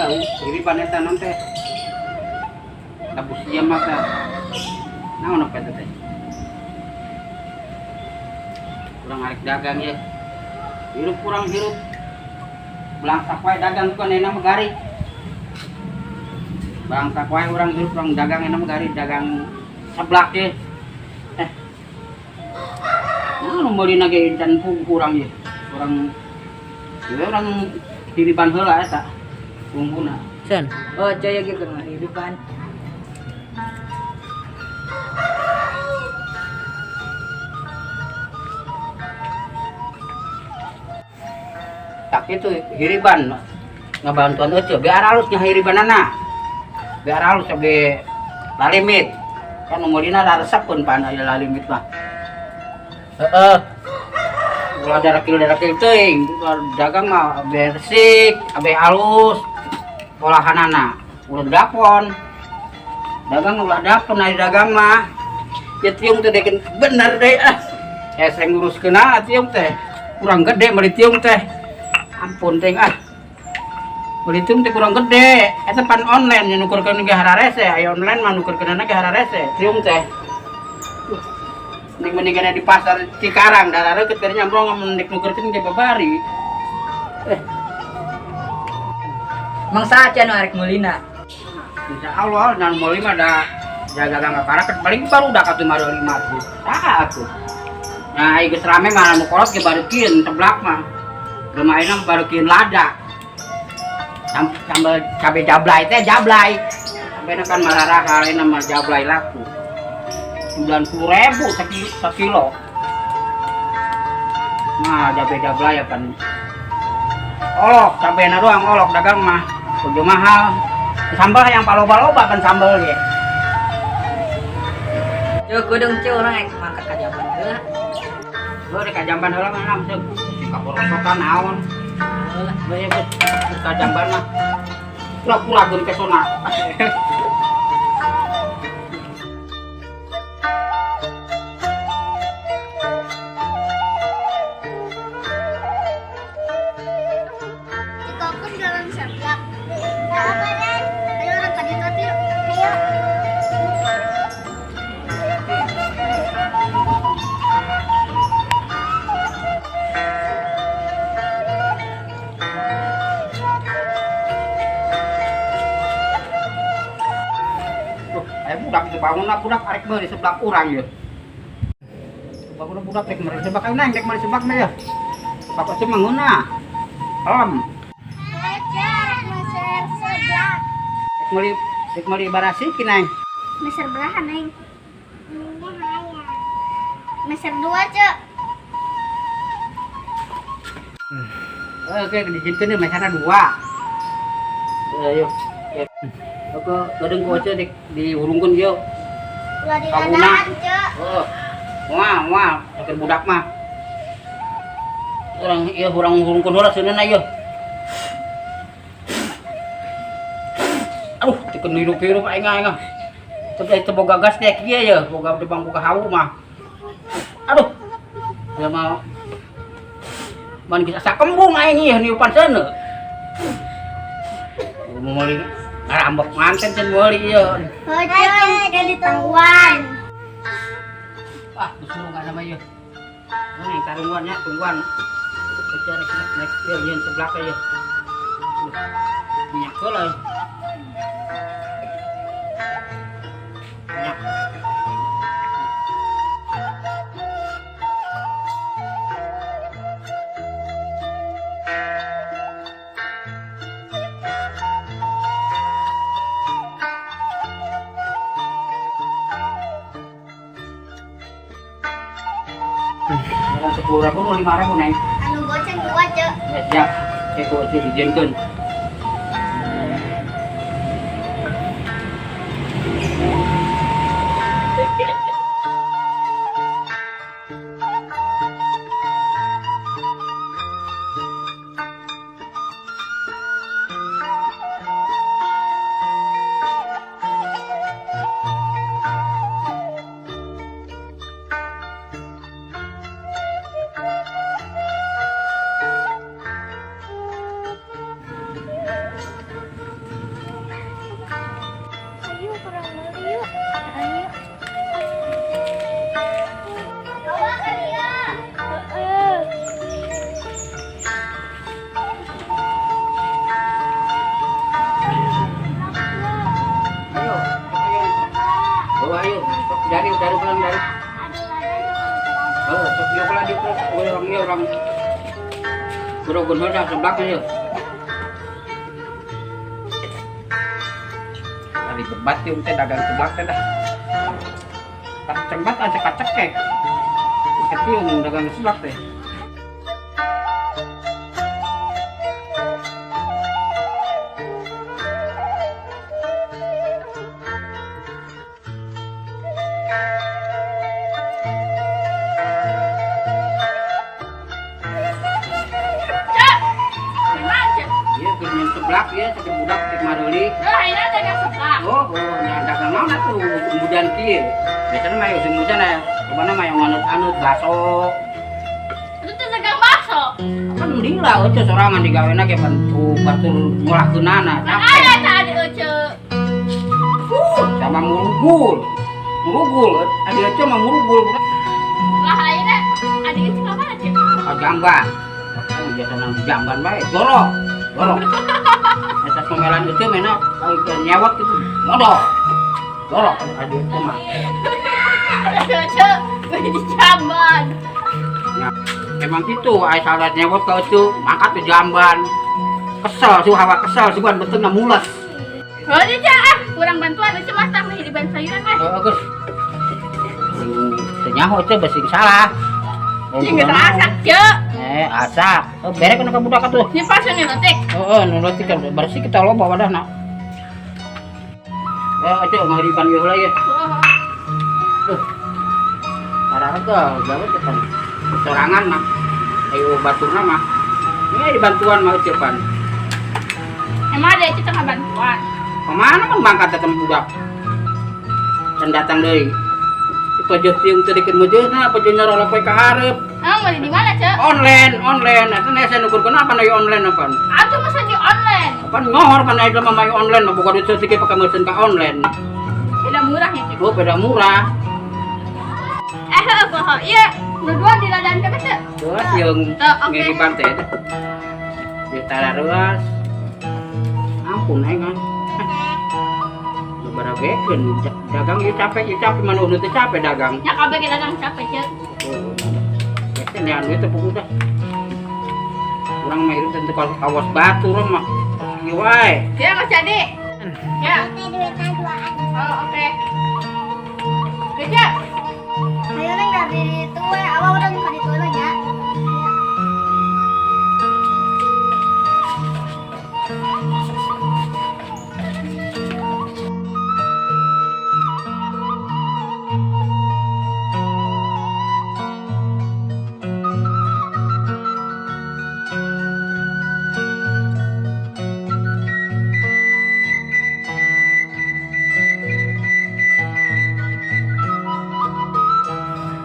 Hiriban eta naon teh? Labu siam mah teh. Naon apa eta teh? Kurang arek dagang ya. Hirup kurang hirup. Belangsak wae dagang kan enak mah gari. Belangsak wae urang hirup urang dagang enak mah gari dagang seblak ye. Nah, meulina ge dan kurang ye. Urang ieu urang hiriban heula eta. Bumbuna. Sen. Oh, caya ge keur hiriban. Tak itu hiriban ngabantuan euceu biar halus nya hiribanana. Biar halus sampai lalimit. Kan meulina raresepkeun pan aya lalimit mah. Heeh. Ulah darakil-darakil teuing, dagang mah bersih, abe halus olahanana. Ulah dapon. Dagang ulah dapon ari dagang mah. Ya tiung teh dekeun bener deui ah. Hese nguruskeunna tiung teh. Kurang gede meuli tiung teh. Ampun teh ah. Meuli tiung teh kurang gede. Eta pan online nya nukerkeun ge hararese, aya online mah nukerkeunana ge hararese tiung teh. Mending mendingan di pasar Cikarang, darah reukeut keur nyambrong mun nek nukerkeun ge babari. Mang saha anu arek meulina? Insya Allah dan meuli mah da jaga gangga paraket paling baru dah katuh mah lima tuh. Saha atuh? Nah, ieu geus rame mah anu kolot ge barukeun seblak mah. Rumah ayeuna mah barukeun lada. Sambal cabe jablay teh jablay. Cabena kan mararah ayeuna mah jablay laku. 90.000 sekilo. Nah, cabe jablay apa? Olok, cabena doang olok dagang mah. Kudu mahal. Sambal yang paloba-loba kan sambal ge. Yo kudung ceu urang rek mangkat ka jamban heula. Heuh rek ka jamban heula mah naon ceuk. Si kaporosokan naon. Heula. Heuh ya ka jamban mah. Pura-pura geun pesona. Budak itu bangun lah budak arek meuli seblak urang ieu. Bangun budak rek meuli seblak ayeuna rek meuli seblak mah ya. Bapak sih mangeuna. Alam. Rek meuli rek meuli barasi ki neng. Meser beraha neng. Meser 2 cek. Oke, dijinkeun deui meserna 2. Ayo. Oke, gadeng ku oce dihurungkeun ieu. Ulah diladaan, Cek. Heeh. Moal, moal, saker budak mah. Urang ieu urang hurungkeun heula seuneuhna ieu. Aduh, teu keun hirup-hirup aing aing. Teu teu boga gas teh kieu ye, boga di bangku ka hawu mah. Aduh. Ya mau. Man geus asa kembung aing ieu niupan seuneu. Meuli rambok manten cenah meuli ieu. Heuh, Cek, ditungguan. Wah, disuruh nggak sama ieu. Nah, tarungguan nya, tungguan. Kejar rek naik ieu nyeun seblak ieu. Minyak heula. Minyak. 10.000, 5.000, Neng. Anu goceng 2, Cek. Ya, siap. Cek goceng dijengkeun. ka ditu urang ieu urang gerogeun heula seblak ieu. Ari bebat ieu teh dagang seblak teh dah. Kacembat aja kacekek. Ketiung dagang seblak teh. Iya, keur nyen seblak ya, sakit budak cek maruli. Heuh, ayeuna dagang seblak. Oh, nya dagang naon atuh mudan kieu. Biasana mah ujung hujan ya, kemana mah yang anut-anut bakso. Itu teh dagang bakso. Kan mending lah euceu sorangan digawena ge pan ku batur ngolahkeunana Kan capek. ada tadi euceu. Sama murugul. Murugul, adi euceu mah murugul. Lah ayeuna adi euceu ka mana ceu? Ka jamban. Oh, biasana di jamban bae, jorok. Jorok. Eta somelan euceu mena nyewot gitu. Modok. Jorok adi euceu mah. Adi euceu beli di jamban. Nah, emang gitu, ai salat nyewot ka euceu, mangkat ke jamban. Kesel, su hawa kesel, sugan betulna mules. Heuh, ceu ah, kurang bantuan euceu mah tah ngahiriban sayuran mah. Heeh, geus. Teu nyaho euceu beusi salah. Cing geus asak ceu. Asak. Oh, berek kana ka budak atuh. Ini pas nu leutik. Heeh, nu leutik kan bersih kita loba wadahna. Euceu ngahiriban ieu heula ieu. Duh. Pararaga gawe teh pan. Sorangan mah. Ayo baturna mah. Ini dibantuan mah euceu pan. Emang ada euceu tengah bantuan. Kemana kan mangkat datang budak? Dan datang deui. Pajoh tiung teu dikeun meujeuhna, pajoh nyarolok we ka hareup. Emang beli di mana, Ceu? Online, online. Eta nya nukurkeun apa aya online apa? Atuh masa di online. Apa ngohor pan aya mah main online mah boga duit saeutik pake meuseun ka online. Beda murah ya, Ceu. Oh, beda murah. Heuh, poho ieu. Nu dua di ladang teh, Ceu. Terus jeung Tuh, oke. ngiriban teh. Di tararuas. Ampun aing kan. Baragekeun dagang ieu capek, ieu capek mah nu teu capek dagang. Nya kabeh ge dagang capek, Ceu. Oh, eta nean duit teh puguh dah. Urang mah hirup teu kawas batu urang mah. Kieu wae. Ya, Mas Adi. Ya. Teh duitna duaan. Oh, oke. Oke, Ceu. Ayo neng dari ditu we, awa urang ka ditu heula nya.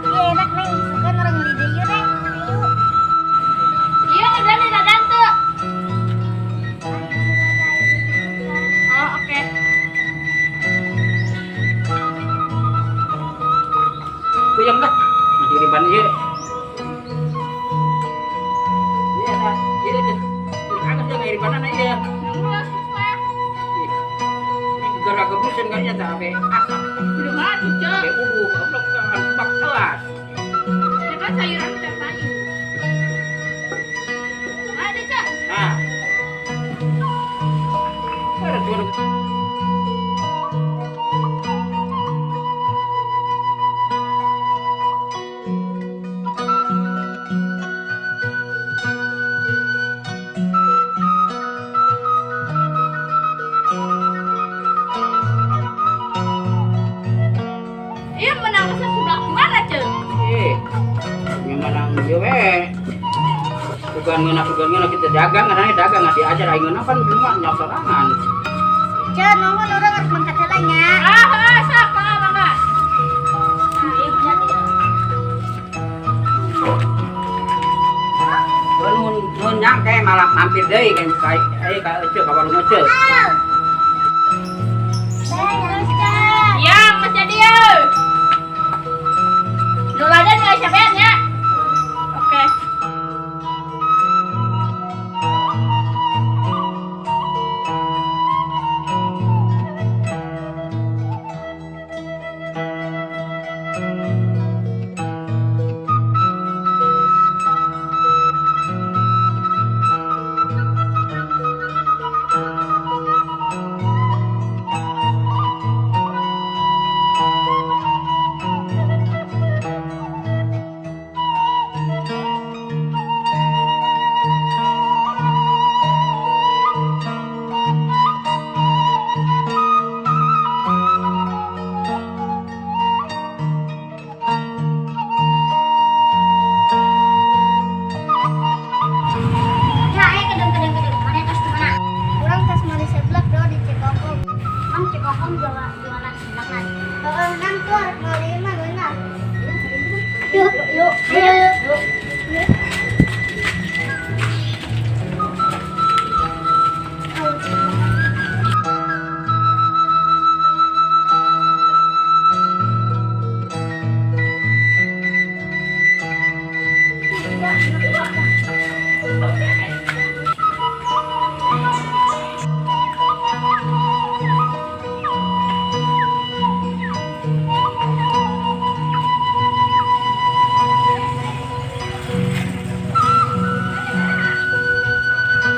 Iya enak neng, suka orang beli deui neng. Ayo. Iya, ngedan di ladang teu. Oh, oke. Puyeng dah. Ngiriban ieu. Ieu tah, ieu teh. Anggeus jeung ngiribanana ieu. Geus mah. Gara gebuseun kan nya tah abe asak. Kudu mah tuh, Ceu. Abe ubuh, goblok kan bak telas. Ya kan sayuran teh payu. Ada, Ceu. Nah. Ada dua. Iya, menang masa sebelah mana, Ceu? Yang menang ieu we. Bukan ngeunah kita dagang, karena dagang nggak diajar aing ngeunah kan cuma nyawa sorangan. Ceu, nuhun urang harus mangkat heula nya. Ah, heuh, sok mangga mangga. Nah, ieu bisa di. Nuhun nuhun nyangke malah mampir deui kan ka ka euceu ka warung euceu. Terus, Ceu. Ya, Mas Adi yeuh. Nu ladan nggak siapa ya? Oke.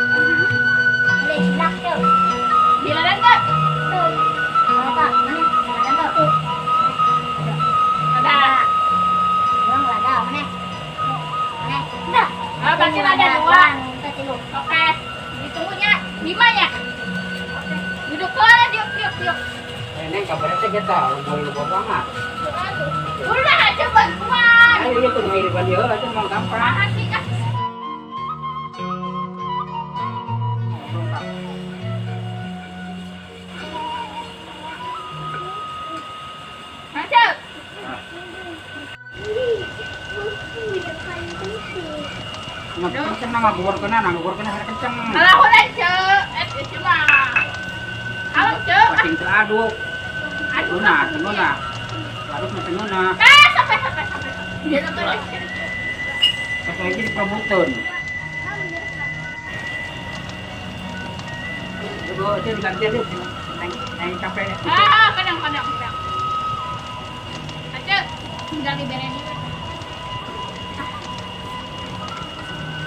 Boleh seblak tuh. Diladan teu? Tuh. Apa? Mana? Lada tuh. Ada. Urang lada mana? Mana? Dah. Ah, berarti lada dua. Kita tilu. Oke, ditunggunya lima ya. Duduk lah, diuk diuk diuk. Neng kabarnya teh kita boleh lupa banget. Udah aja bantuan. Ayo ieu tuh ngahiripan ieu atuh mah gampang. Tahan sih ah. Macam. Nah, kenceng nah ngagorkeuna, ngagorkeuna hari kenceng. Alah udah cek, cuma. Halo cek. Pacing teu aduk. Aduh, Ngeunah, teu ngeunah. Aduk mah teu ngeunah. Eh, sampai sampai sampai. Dia nonton. Satu lagi diperebutan. Coba cek diganti deh. Neng neng capek deh. Ah, kadang kadang kadang. Aceh, tinggal diberein ini.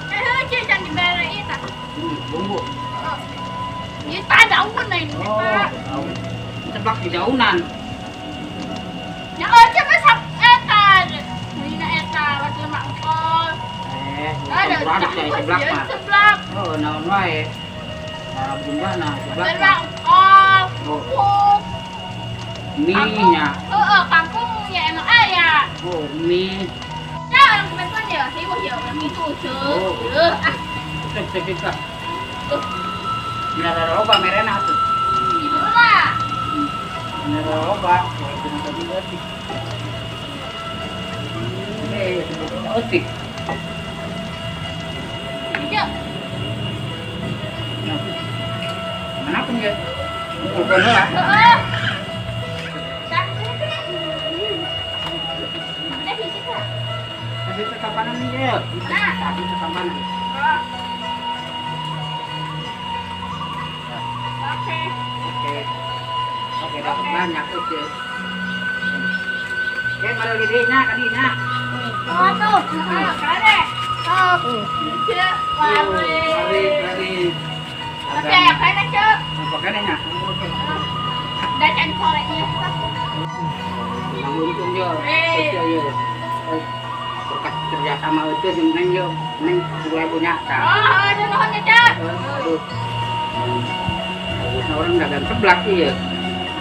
Eh, cek jangan diberein tah. Bumbu. Ini tak daun ini. Oh, daun. Seblak di daunan. Ya, oh, coba sap eta. Dina eta waktu lemak engkol. Eh, Ada campur aduk ya seblak mah. Seblak. Oh, naon wae. Cara bumbana seblak. Lemak engkol. Oh. Kangkung. Mie nya. Heeh, kangkung ya emang aya. Oh, mie. Ya, orang kebantuan ya, ribuh ya, orang itu cek. Oh. Heuh, ah, Cek cek cek. Tuh. Bener loba merena atuh. Itu lah. Bener loba, walaupun tadi leutik. Eh, leutik. Iya. Nah, mana pun ya. Kumpulkeun heula. Heeh. Tah, udah hiji tah. Kasih tekapanan nih ya. Nah. Kasih tekapanan. Oke. Oke. Oke, dapat banyak oke. Oke, mari dirinya kadinya. Oh tuh. Ah, kare. Oh. Cek, Mari, mari. mari. Oke, kare cek. Apa kanenya? Oke. Udah can sore ieu. Bang untung yo. Eh. Oke, yo. Berkat kerja sama itu jeung neng yo, neng 2000 nya tah. Oh, ada nuhun ya, Cek. Aduh. Bagusna orang dagang seblak ieu.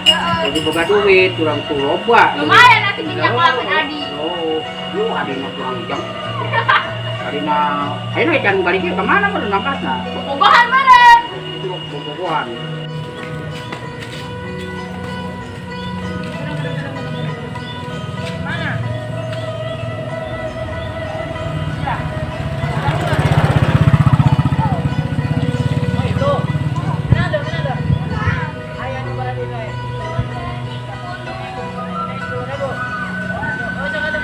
Heeh. Jadi boga duit, urang tuh loba. Lumayan nanti minyak ngelakuin Adi. Oh, lu adi mah kurang jam. Adi mah, ayo ikan baliknya kemana mah nangkasna? Bobogohan meureun. Itu bobogohan. Mana? Oh itu. Mana ada? Mana ada? Ayah nu barang itu. 10.000. Oh, jangan ada.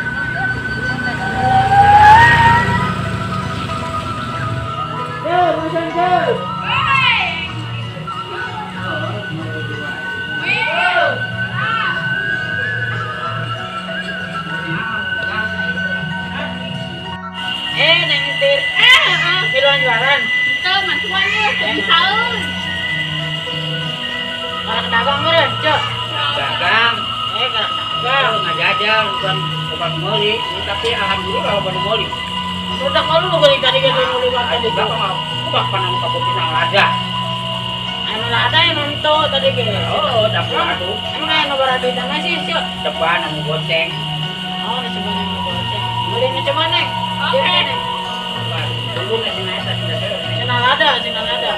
Eh, neng nyetir. Kiloan jualan. Itu mantuan yeuh, teu bisaeun. Orang dagang meureun, Cok. Dagang, Eh, kalau dagang. ngajajal bukan bukan meuli, tapi alhamdulillah bukan meuli. Udah kalau lu beli tadi kan lu makan Aja itu. bapak mah bapak nang kabupaten lada. Anu lada yang nonton tadi gitu. Oh, dapur atuh. Emang anu barang duit sih, Cok? Depan anu goceng. Oh, nu cuma nu goceng. Beli nu cuma neng. Oke. Tunggu nih sini eta sini saya. Sina lada, sina lada.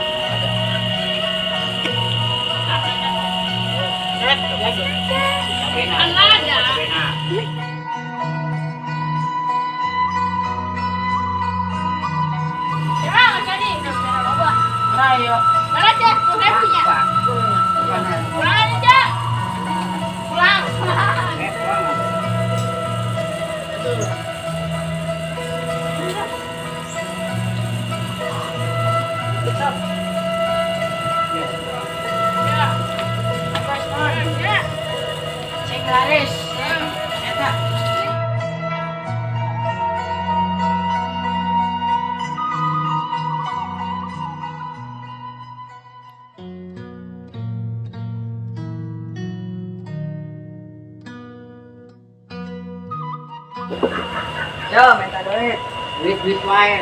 Eh, lagi. Kan lada. Ya, jadi loba. Ayo. Mana Cek? 10.000 nya. Pulang aja, Cek. Pulang. Yo, minta duit. Duit-duit wae.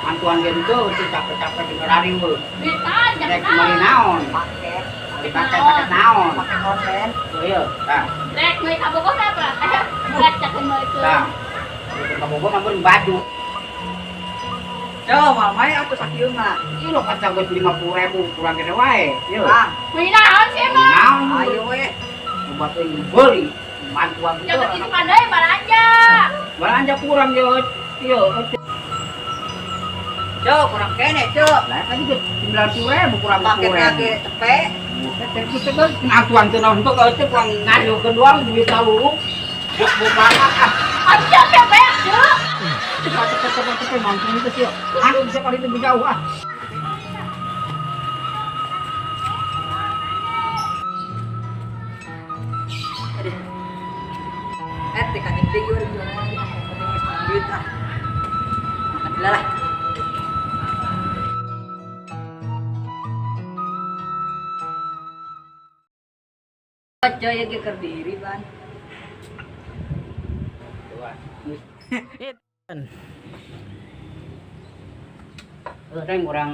Mantuan ge henteu sih capek-capek di ngariweuh. Duit naon, jang Rek meuli naon. Naon? Paket, Dipake paket naon? Paket online. Tuh ieu, tah. Rek meuli ka Bogor apa? Eh, rek cak meuli ke. Tah. Ka Bogor mah meuli baju. Yo, mamai atuh sakieu mah. Ieu lo kaca geus 50.000 kurang gede wae. Ieu. Ah, Meuli naon sih emang? Naon? Ayo we. Buat yang beli mantuan itu. Jangan itu pandai balanja. Belanja kurang yo. Yo. Yo, kurang kene, Cuk. Lah kan juga 90.000 kurang Paketnya 10.000. ge cepet. Buset, itu ngakuan teu naon teu teu kurang ngariukeun doang duit taluru. Buk buk ah. Abi capek banyak, Cuk. Cepat cepat cepat cepat mampu itu sih. Aduh bisa kali itu jauh ah. Eh, teh kanjeng teh ieu jualan lagi. Penting geus menang duit ah. Makan heula lah. Coy, ya ge keur diri, Ban. Neng urang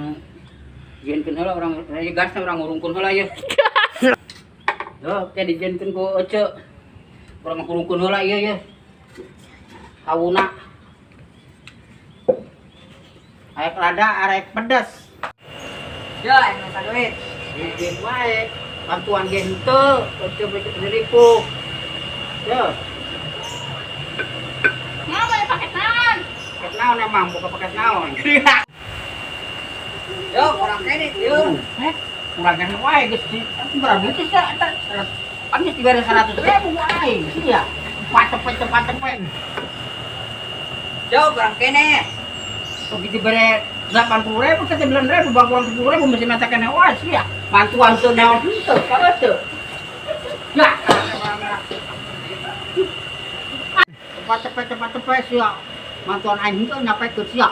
jienkeun heula urang gasna urang ngurungkeun heula ieu. Yo, ke dijieunkeun ku Ece. Urang ngurungkeun heula ieu ye. Kawuna. Arek lada, arek pedes. Yo, aing minta duit. Duit wae. Bantuan ge henteu, Ece beli ribu. Yo, Nah, meuli paket naon? Paket naon emang, buka paket naon. Yo, kurang kene, yo. Eh, kurang kene wae geus di berapa duit sih eta? Kan geus dibere 100.000 ku aing, sia. Pacepet cepat cepet. Yo, kurang kene. Begitu dibere 80.000 ke 9.000 bang kurang 10.000 mesti minta kene wae sia. Bantuan teu naon henteu ka teu. Ya. Cepat cepet cepat cepet sia. Bantuan aing henteu nyapekeun sia.